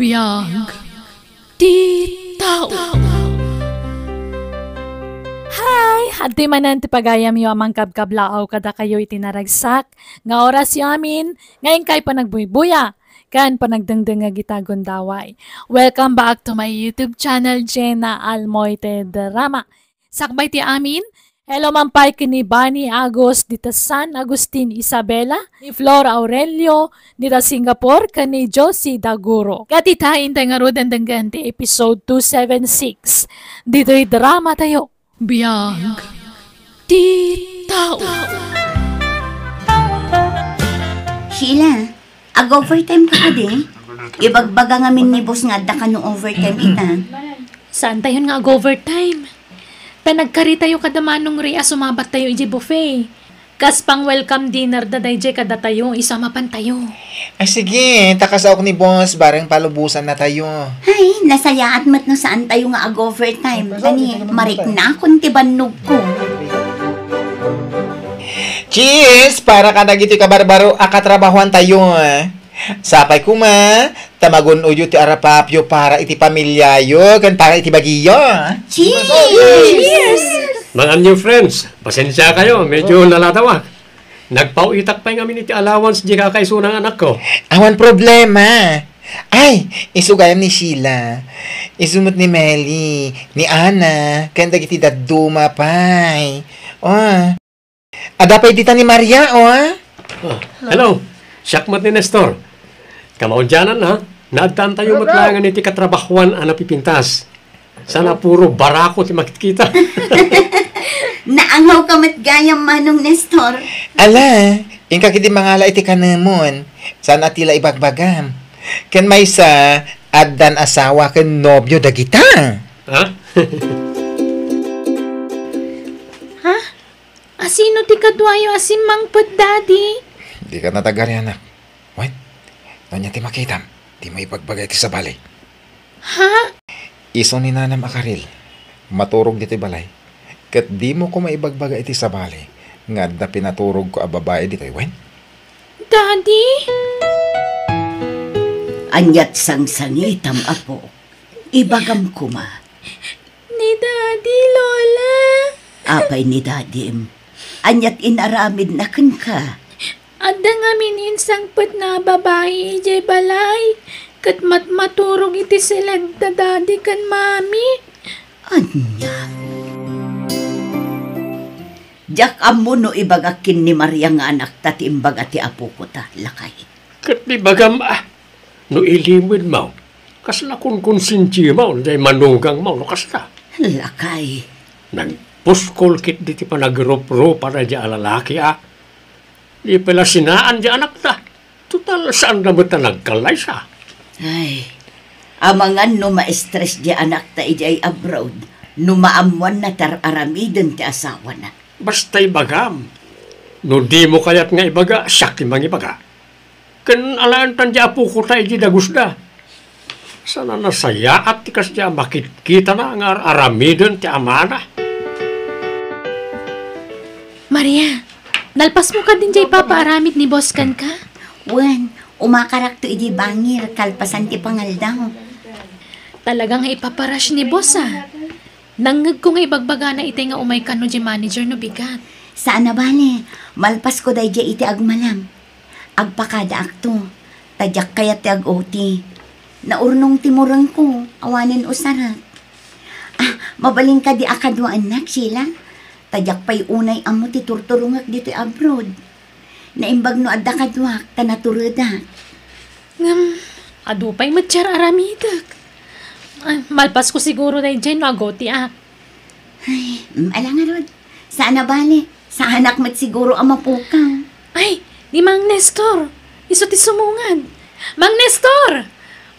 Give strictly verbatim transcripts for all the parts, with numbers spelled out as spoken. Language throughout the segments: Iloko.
Biag ti tao. Hi! Adtoy manen ti pagayamyo a mangkabkablaaw kadakayo iti naragsak nga orasyo amin nga inkay panagbuybuya ken panagdengdengngeg ita gundaway. Welcome back to my YouTube channel, Jenna Almoite Drama. Sakbay ti amin, hello man pay ken ni Bani Agus dita San Agustin, Isabela, ni Flor Aurelio dita Singapore, ken ni Josie Daguro. Ket ita, intay ngaruden denggen ti episode two seven six ditoy drama tayo. Biag ti tao. Sheila, ag-overtime ka kadi? Ibagbaga ngamin ni boss nga adda kano overtime ita. Saan tayon nga ag-overtime? Ta nagkaritayo kada Manong Ray a sumabattayo idiay buffet. Kas pang-welcome dinner da daydiay kadatayo, isu a mapantayo. Ay, sige, ta kasaok ni boss, bareng palubosan na tayo. Ay, nasayaat met no saan tayo nga ag-overtime. Gani, mariknakon ti bannogko. Cheers! Para kadagiti kabarbaro a katrabahoan tayo, eh. Sapay koma, ta magun-oyo ti arapapyo para iti pamiliayo ken para iti bagiyo. Cheers! Cheers! Mga new friends, pasensia kayo, medyo naladawak. Nagpauitak pay ngamin iti allowance di kakaisuna nga anakko. Awan problema. Ay, isu gayam ni Sheila. Isu met ni Meli, ni Ana, ken dagiti dadduma pay. Oh. Adda pay dita ni Maria, oh, ah. Oh, hello. Siak met ni Nestor. Kamaudianan, ha? Naaddaantayo met laengen iti katrabahoan a napipintas. Sana puro barako ti makitkita. Naangaw ka met gayam, Manong Nestor. Ala, inka ketdi mangala iti kanemon. Saan a ti la ibagbagam. Ken maysa, addan asawa ken nobio dagita. Ha? Ha? Asino ti kaduayo a simmangpet, Daddy? Dika natagari, anak. Wen, ania ti makitam? Dimo ibagbaga iti sabali. Ha? Isu ni nanam a Karil, maturog ditoy balay. Ket dimo koma ibagbaga iti sabali nga adda pinaturogko a babai ditoy, wen? Daddy? Aniat sangsangitam, apo? Ibagam koma. Ni Daddy, Lola. Apay ni Dadim? Aniat inaramidna kenka? Adda ngamin insangpetna a babai idiay balay, ket matmaturog iti siled da Daddy ken Mami. Ania? Diak ammo no ibagak ken ni Maria nga anakta ti imbaga ti apokota, lakay. Ket ibagam, ah, no ilimedmo, kasla kunkonsensiamo, diay manugangmo, no kasta. Lakay. Nagpuskol ketdi ti panagrupropa daydiay a lalaki, ah. Di pay la sinaan diay anakta. Total, saanda met a nagkallaysa. Ay, amangan no ma-stress diay anakta idiay abroad, no maammoanna ti ar-aramiden ti asawana. Basta ibagam. No dimo kayat nga ibaga, siak ti mangibaga. Ken alaentan diay apokota idiay dagusda. Saan a nasayaat ti kasdiay a makitkitana nga ar-aramiden ti amana. Maria, nalpasmo kadin diay ipapaaramid ni boss kenka? Wen, umakarakto idiay bangir kalpasan ti pangaldaw. Talaga nga ipaparash ni boss, ah. Nangngegko nga ibagbagana itay nga umay kano diay manager no bigat. Saan a bale, malpasko daydiay iti agmalem. Agpakadaakto, ta diak kayat ti ag-O T. Naurnong ti murengko, awanen usarek. Ah, mabalin kadi a kaduaennak, Sheila? Ta diak pay unay ammo ti turturongek ditoy abroad. Naimbag no adda kaduak, ta naturedak. Ngem, adu pay met ti ar-aramidek. Ay, malpasko siguro daydiay no ag-O T-ak. Ay, mm, ala ngarud. Saan a bale. Saanak met siguro a mapukaw. Ay, ni Mang Nestor. Isu ti sumungad. Mang Nestor!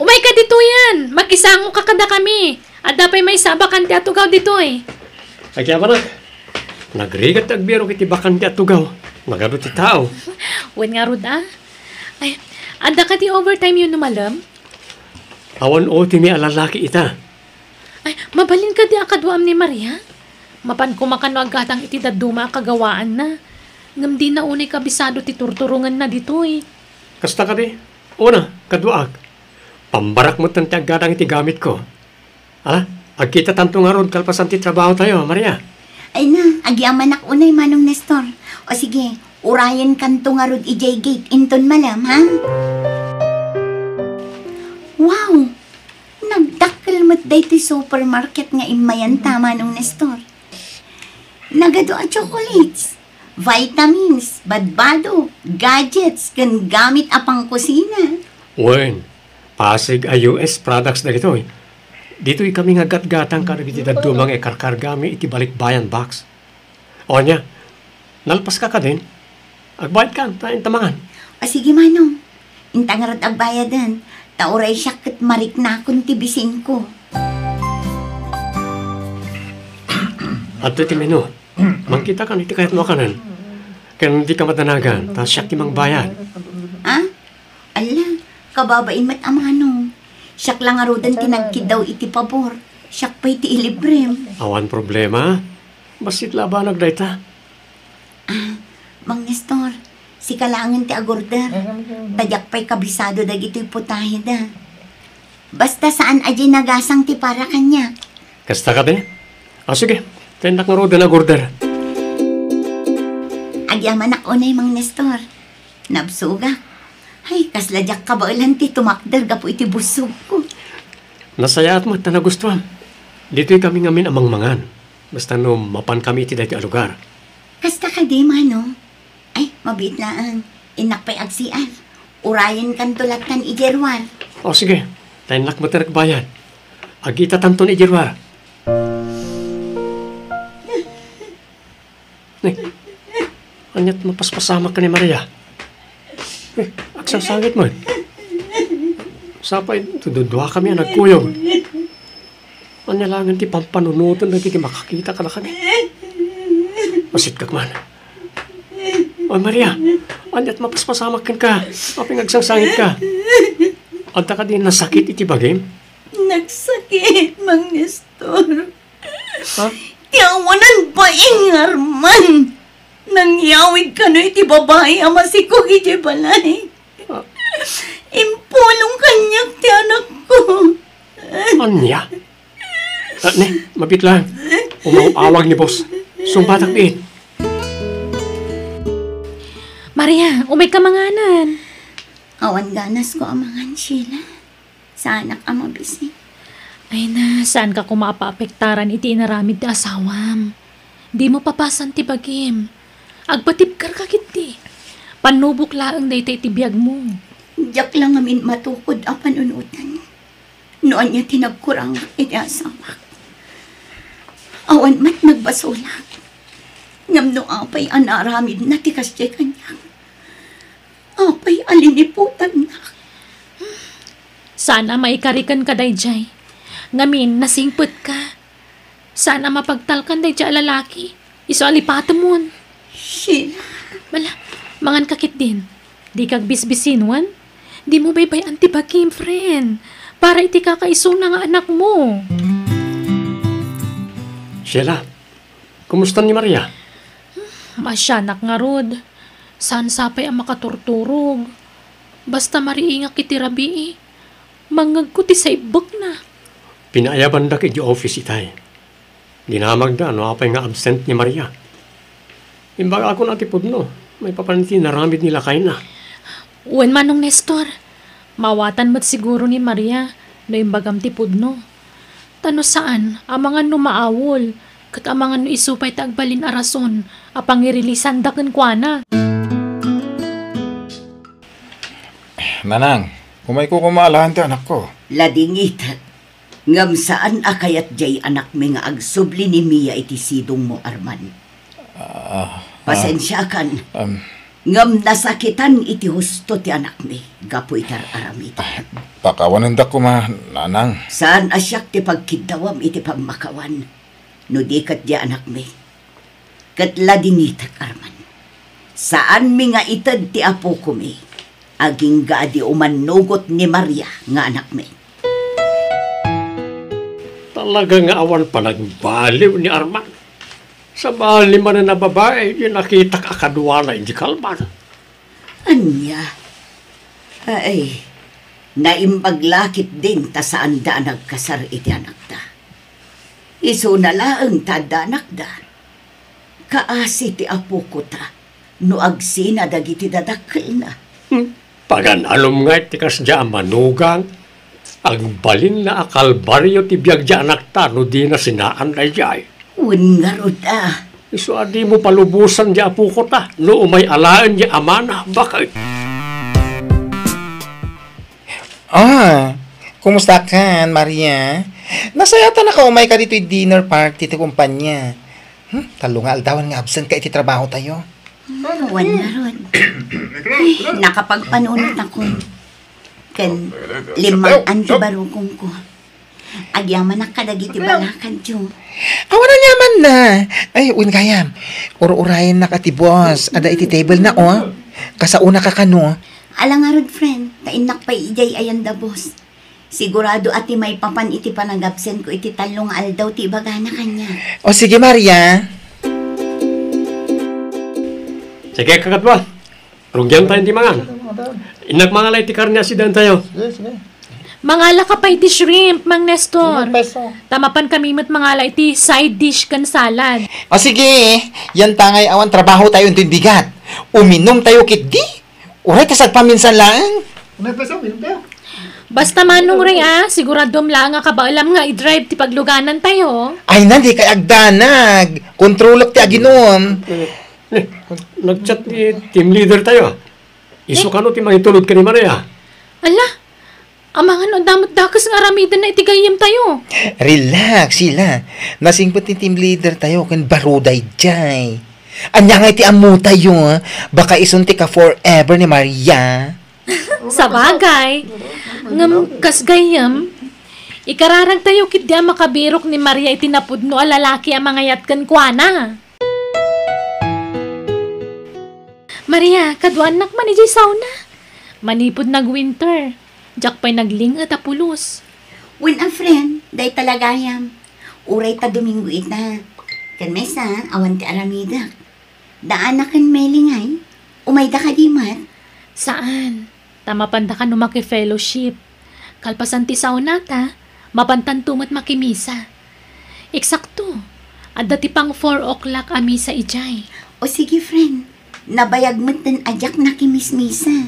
Umayka ditoyen! Makisangoka kadakami! Adda pay maysa a bakante a tugaw ditoy. Agyamanak, nagrigat ti agbirok iti bakante a tugaw. Nagadu ti tao. Wen ngarud, ah. Ay, adda kadi overtime-yo no malem? Awan O T-mi a lalaki ita. Ay, mabalin kadi a kaduam ni Maria? Mapan koma kano agatang iti dadduma a kagawaanna. Ngem dina unay kabisado ti turturongenna ditoy. Kasta kadi? Una, kaduaak. Pambarak metten ti aggadang iti gamitko. Ala, agkitatanto ngarud kalpasan ti trabahotayo, Maria. Ay na, agyamanak unay, Manong Nestor. O sige, urayenkanto ngarud idiay gate inton malem, ha? Wow! Nagdakkel met daytoy supermarket nga immayanta, Manong Nestor. Nagadu a chocolates, vitamins, badbado, gadgets, ken gamit a pangkusina. Wen, Pasig a U S products dagitoy. Ditoy kami nga gatgatang kadagiti dadduma nga ikarkargami iti balikbayan box. O ania, nalpaska kadin? Agbayadkan, ta inta mangan. O sige, Manong. Inta ngarud agbayadan, ta uray siak ket mariknakon ti bisinko. Adtoy ti menu. Mangkitakan iti kayatmo a kanen. Ken dika madanagan, ta siak ti mangbayad. Ah? Ala, kababain met a Manong. Siak la ngaruden ti nagkiddaw iti pabor. Siak pay ti ilibrem. Awan problema. Bassit la a banag dayta. Ah, Mang Nestor, sika laengen ti agorder. Ta diak pay kabisado dagitoy putaheda. Basta saan a dinagasang ti para kaniak. Kasta kadi? Ah, sige. Tennak ngaruden agorder. Agyamanak unay, Mang Nestor. Nabsogak. Ay, kasla diak kabaelan ti tumakder gapu iti busogko. Nasayaat met ta nagustuam. Ditoy kami ngamin a mangmangan. Basta no mapan kami iti daytoy a lugar. Kasta kadi, Manong? Ay, mabiit laeng. Innak pay agsiar. Urayenkanto lattan idiay ruar. O, sige. Ta innak met ti nagbayad. Agkitatanton idiay ruar. Ni, ania't mapaspasamak ken ni Maria? Eh, agsangsangit man. Sapay, duduakami a nagkuyog. Ania laengen ti pampanunoten dagiti makakita kadakami? Masitkak man. Oy, Maria, ania't mapaspasamak kenka? Apay nga agsangsangitka? Adda kadi nasakit iti bagim? Nagsakit, Mang Nestor. Ha? Ti awanan bain nga Arman. Nangyawid kano iti babai a masikog iti balay. Ah. Impulong kaniak ti anakko. Ania? Ah, ne, mabiit laeng. Umaw-awag ni boss. Sungbatak biit. Maria, umayka manganan. Awan ganasko a mangan, Sheila. Saanak a mabisin. Ay na, saanka koma a paapektaran iti inaramid ti asawam. Dimo papasan ti bagim. Agpatibkarka ketdi. Pannubok laeng dayta iti biagmo. Diak la ngamin matukod a panunotan no ania ti nagkurangak iti asawak. Awan met nagbasolak. Ngem no apay a naaramidna ti kasdiay kaniak, apay a liniputannak? Saan a maikariken kadaydiay. Ngamin, nasingpetka. Saan a mapagtalkan daydiay a lalaki. Isu a lipatemon. Sheila. Bala, manganka ketdin. Dika agbisbisinwan. Dimo baybay-an ti bagim, friend. Para iti kakaisuna nga anakmo. Sheila, kumusta ni Maria? Maasianak ngarud. Saan sapay a makaturturog. Basta mariingak iti rabii, mangngegko ti saibbekna. Pinaayabandak iti office itay. Dinamagda no apay nga absent ni Maria. Imbagakon a ti pudno, maipapan iti naramid ni lakayna. Wen, Manong Nestor, maawatan met siguro ni Maria no imbagam ti pudno. Ta no saan, amangan no maawol, ket amangan no isu pay ti agbalin a rason a pangirelasanda kenkuana. Nanang, umayko koma alaen ti anakko. Ladingitek, ngem saan a kayat diay anakmi nga agsubli ni Mia iti sidongmo, Arman. Ah, ah, Pasensiakan. Um, Ngem nasakitan iti husto ti anakmi gapu iti ar-aramid. Ah, pakawanendak koma, Nanang. Saan a siak ti pagkiddawam iti pammakawan, no di ket diay anakmi. Ket ladingitek, Arman. Saanmi nga ited ti apokomi, agingga a di umannugot ni Maria nga anakmi. Talaga nga awan panagbaliw ni Arman. Sabali manen a babai, di nakitak a kaduana idiay kalman. Ania? Ay, Naimbag la ketdin ta saanda a nagkasar iti anakda. Isuna laeng ta adda anakda. Kaasi ti apokota no agsina dagiti dadakkelna. Hmm. Paganalom nga iti kasdiay a manugang, agbalinna a kalbario ti biag ti anakta no dina sinaan daydiay. Wen ngarud a. Isu a dimo palubosan ti apokota no umay alaen ti amana, baket. Ah, kumusta kan, Maria? Nasayaat a nakaumayka ditoy dinner party ti kumpanya. Hmm, tallo nga aldawan nga absent ka iti trabaho tayo. Wen ngarud. Ay, nakapagpanunot ako. Ken limmaan ti barukongko. Agyamanak kadagiti balakadyo. Awan a nyaman na. Ay, wen gayam. Ur-urayennak a ti boss. Adda iti table na, oh. Kasaona ka kano. Ala ngarud, friend. Ta innak pay idiay ayan da boss. Sigurado a ti maipapan iti panagabsentko iti tallo nga aldaw ti ibagana kaniak. O sige, Maria. Sige, kakadua. Rugian tayo ti mangan. Innak mangala iti karne a sidaentayo. Sige, sige. Mangala ka pay ti shrimp, Mang Nestor. Limang peso. Ta mapan kami met mangala iti side dish ken salad. O sige, yan tangay awan trabaho tayo intoy bigat. Uminom tayo ketdi. Uray ta sagpaminsan laeng. Limang peso, limang peso. Basta manong Ray, ah, siguradom laeng a kabaelam nga i-drive ti pagluganan tayo. Ay na, di kay agdanag. Kontrolek ti aginom. Eh, nag-chat ti team leader tayo, ah. Isu kano ti mangitulod ken ni Maria? Ala, amangan no adda met dakes nga aramidenna iti gayyem tayo. Relax, Sheila. Nasingpet ti team leader tayo ken baro daydiay. Ania nga iti ammo tayo, ah? Baka isun ti ka-forever ni Maria. Sabagay. Ngem kas gayyem, ikararag tayo ketdi a makabirok ni Maria iti napudno a lalaki a mangayat kenkuana. Maria, kaduanak man idiay sauna. Manipud nag-winter, diak pay nagling-et a pulos. Wen a friend, dayta la gayam. Uray ta Domingo ita. Ken maysa, awan ti aramidek. Daana ken Meli ngay, umayda kadi met? Saan. Ta mapanda kano maki-fellowship. Kalpasan ti saunata, mapantanto met makimisa. Eksakto, adda ti pang four o'clock a misa idiay. O sige, friend. Nabayag met ten a diak nakimismisa.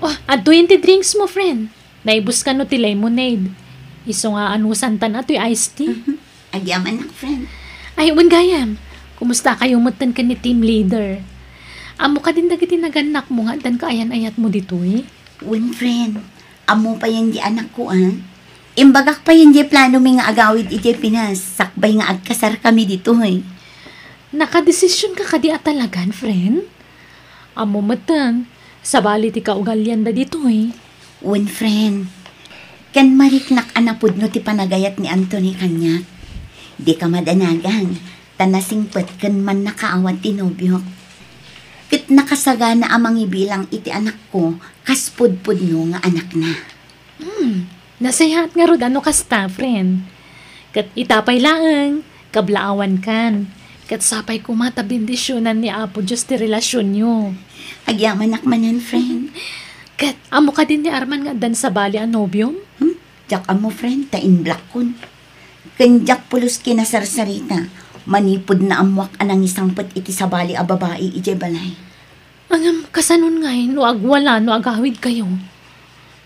Oh, adtoyen ti drinks mo, friend. Naibus kano ti lemonade. Isu nga anusantan a toy iced tea. Mhm. Agyamanak, friend. Ay, wen gayam. Kumusta kayo metten ken ni team leader? Ammo kadin dagiti nagannakmo nga addan kaayan-ayatmo ditoy? Wen, friend. Ammo payen di anakko, ah. Imbagak payen di plano mi nga agawid idiay Pinas, sakbay nga agkasar kami ditoy. Nakadesisyon ka kadi a talagan, friend? Ammo metten, sabali ti kaugalianda ditoy. Wen, friend. Ken mariknak a napudno ti panagayat ni Anthony kaniak. Dika madanagan, ta nasingpet ken mannakaawat ti nobiok. Ket nakasagana a mangibilang iti anakko kas pudpudno nga anakna. Hmm, nasayaat ngarud a no kasta, friend. Ket ita pay laeng, kablaawankan. Ket sapay koma ta bendisionan ni Apo Dios ti relasionyo. Agyamanak manen, friend. Ket ammo kadin ni Arman nga addan sabali a nobiom? Hmm? Diak ammo, friend, ta inblockon. Ken diak pulos kinasarsarita, manipud naammoak a nangisangpet iti sabali a babai idiay balay. Ngem kasanon ngay no agwala no agawidkayo?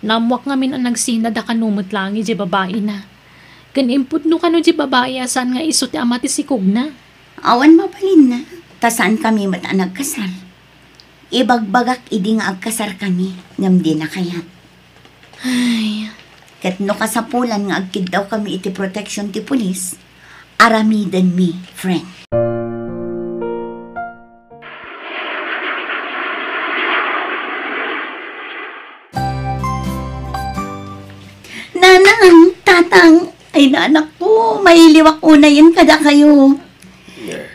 Naammoak ngamin a nagsinad a kano met laeng idiay babaina. Ken impudno kano diay babai a saan nga isu ti ama ti sikogna. Awan mabalinna, ta saan kami met a nagkasar. Ibagbagak idi nga agkasar kami, ngem dina kayat. Ay. Ket no kasapulan nga agkiddaw kami iti protection ti pulis, aramidenmi, friend. Nanang, tatang, ay, nanak ko, mailiwak unayen kadakayo.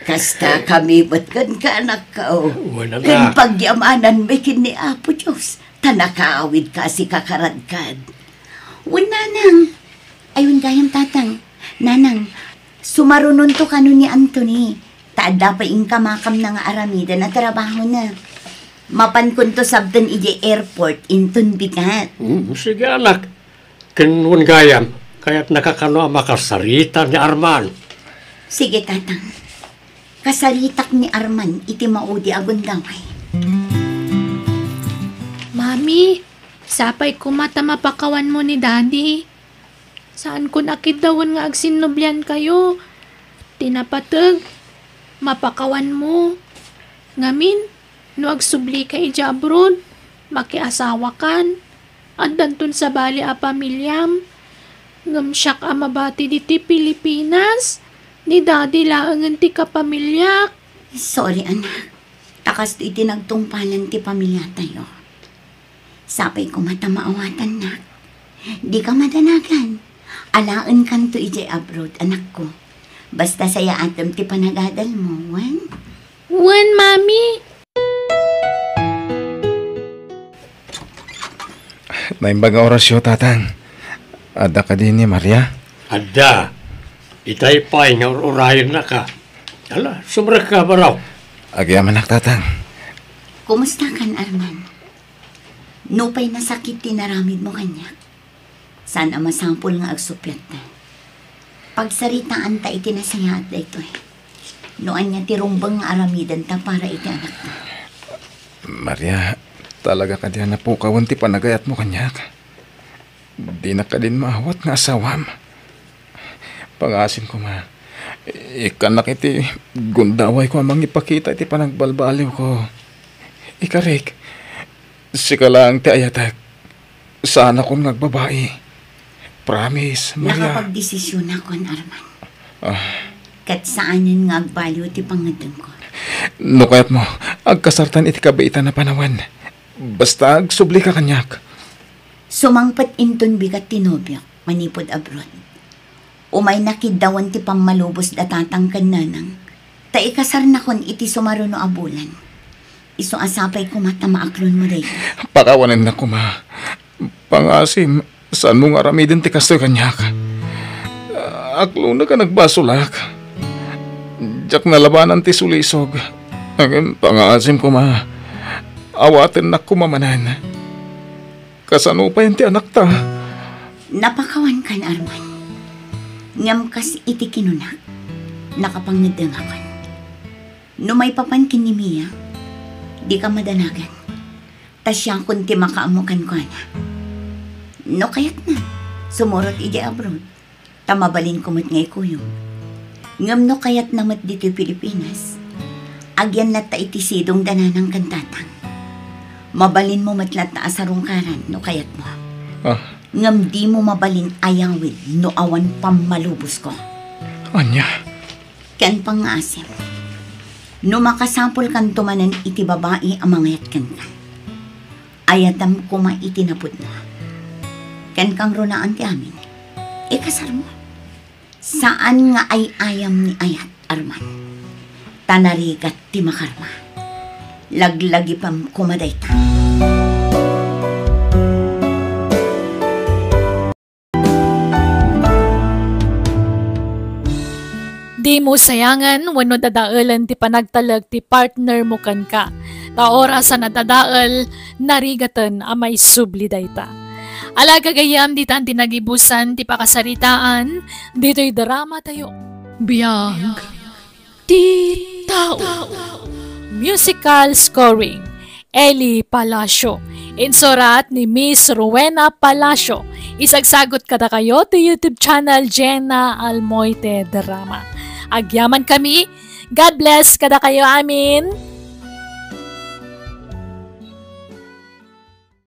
Kasta kami met kenka, anak ko. Wen, anak. Ken pagyamanan mi ken ni Apo Dios, ta nakaawid ka a sika karadkad. Wen, nanang. Ay, wen gayam, tatang. Nanang, sumarunonto kano ni Anthony. Ta adda pay inkamakamna nga aramiden a trabahona. Mapankonto sabten idiay airport inton bigat. Hmm, sige, anak. Ken wen gayam, kayatnaka kano a makasarita ni Arman? Sige, Tatang. Kasaritak ni Arman iti maudi a gundaway. Mami, sapay koma ta mapakawanmo ni Daddy. Saankon a kiddawen nga agsinnubliankayo. Ti napateg, mapakawanmo. Ngamin, no agsublika idiay abroad, makiasawakan. Addanton sabali a pamiliam. Ngem siak a mabati ditoy Pilipinas, ni Daddy laengen ti kapamiliak. Sorry, anak. Ta kastoy ti nagtungpalan ti pamiliatayo. Sapay koma ta maawatannak. Dika madanagan. Alaenkanto idiay abroad, anakko. Basta sayaatem ti panagadalmo, wen? Wen, Mami. Naimbag nga orasyo, Tatang. Adda kadi ni Maria? Adda. Itay pay nga ur-urayennaka. Ala, sumrekka, baro. Agyamanak, Tatang. Kumustakan, Arman? Nupay nasakit ti naramidmo kaniak, saan a masapul nga agsuppiatta. Pagsaritaanta iti nasayaat daytoy. No ania ti rumbeng nga aramidenta para iti anakta. Maria, talaga kadi a napukawen ti panagayatmo kaniak? Dinak kadin maawat nga asawam. Pangaasim koma, ikkannak iti gundawayko a mangipakita iti panagbalbaliwko. Ikarik, sika laeng ti ayatek. Saanakon nga agbabai. Promise, Maria. Nakapagdesisyonakon, Arman. Ah. Ket saanen nga agbaliw ti pangngeddengko. No kayatmo, agkasartan iti kabiitan a panawen. Basta agsublika kaniak. Sumangpet inton bigat ti nobiok manipud abroad. Umayna kiddawen ti pammalubos da tatang ken nanang, ta ikasarnakon iti sumaruno a bulan. Isu a sapay koma ta maaklonmo dayta. Pakawanennak koma. Pangaasim, saanmo nga aramiden ti kastoy kaniak. Aklonek a nagbasolak. Diak nalabanan ti sulisog. Ngem pangaasim koma, awatennak koma manen. Kasano payen ti anakta? Napakawankan, Arman. Ngem kas iti kinunak, nakapangngeddengakon. No maipapan ken ni Mia, dika madanagan. Ta siakon ti makaammo kenkuana. No kayatna, sumurot idiay abroad. Ta mabalinko met nga ikuyog. Ngem no kayatna met ditoy Pilipinas, agyan latta iti sidong da nanang ken tatang. Mabalinmo met latta a sarungkaran no kayatmo. Ah. Ngem dimo mabalin ayawid no awan pammalubosko. Ania? Ken pangngaasim, no makasapulkanto manen iti babai a mangayat kenka, ayatem koma iti napudno. Ken kangrunaan ti amin, ikasarmo. Saan nga ay-ayam ni ayat, Arman. Ta narigat ti makarma. Laglagipem koma dayta. Dimo sayangen wenno dadaelen ti panagtalek ti partner mo kenka. Ta oras a nadadael, narigaten a maisubli dayta. Ala, gagayyem, ditan ti nagibusan ti pakasaritaan ditoy drama tayo. Biag ti tao. Musical scoring, Eli Palacio. Insurat ni Miss Rowena Palacio. Isagsagut kadakayo ti YouTube channel Jenna Almoite Drama. Agyaman kami. God bless kadakayo amin.